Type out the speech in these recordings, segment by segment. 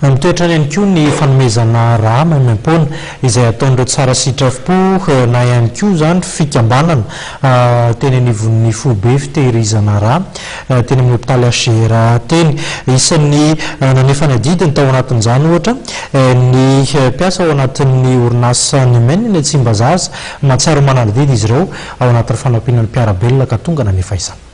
Mitoetra any ihany koa ny fanomezana rà maimaimpoana izay ataon'ireo tsara sitrapo na ihany koa izany fikambanana teny anivon'ny foibe fitehirizana rà teny amin'ny hopitaly HJRA teny. Isan'ny nanefa ny adidiny tao anatin'izany ohatra ny mpiasa ao anatin'ny orinasa Numen eny Tsimbazaza. Mahatsiaro ho manana adidy izy ireo ao anatin'ny fanampiana ny mpiara-belona ka tonga nanefa izany.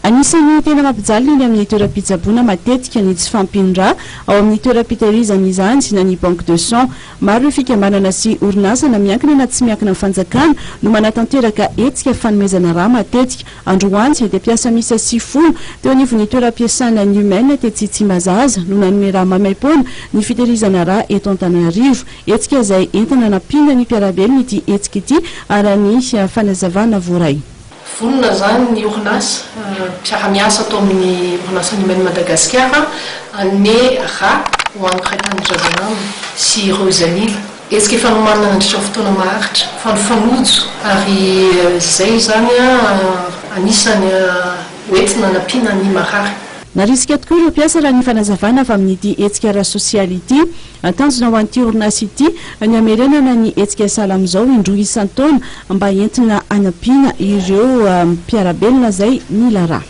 Anisan'ny tena mampijaly ny eny amin'ny toeram-pitsaboana matetika ny tsy fahampian'ny-rà ao amin'ny toeram-pitehirizana izany na ny banque de sang. Maro ireo fikambanana sy orinasa na miankina na tsy miankina amin'ny fanjakana no manatanteraka hetsika fanomezana rà matetika. Androany dia mpiasa miisa 90 teo anivon'ny toeram-piasana Newmen tetsy Tsimbazaza no nanome rà maimaimpoana ny fitehirizana rà eto Antananarivo. Hetsika izay entina hanampiana ny mpiara-belona ity hetsika ity araha ny fanazavana voaray. Vonona izany ny orinasa mpiara-miasa ato amin'ny orinasa Numen Madagasikara hanome rà ho an'ny mpiray tanindrazana aminy sy ireo izay mila. Hetsika efa nomanina nandritra ny fotoana maharitra fa nifanojo ary izay izany anisan'ny hoentina hanampiana ny marary. Narisika tokoa ireo mpiasa raha ny fanazavana avy amin'ity hetsika ara-sosialy ity. Tanjona ho an'ity orinasa ity ny hamerenana ny hetsika sahala amin'izao indroa isan-taona mba entina hanampiana ireo mpiara-belona izay mila rà.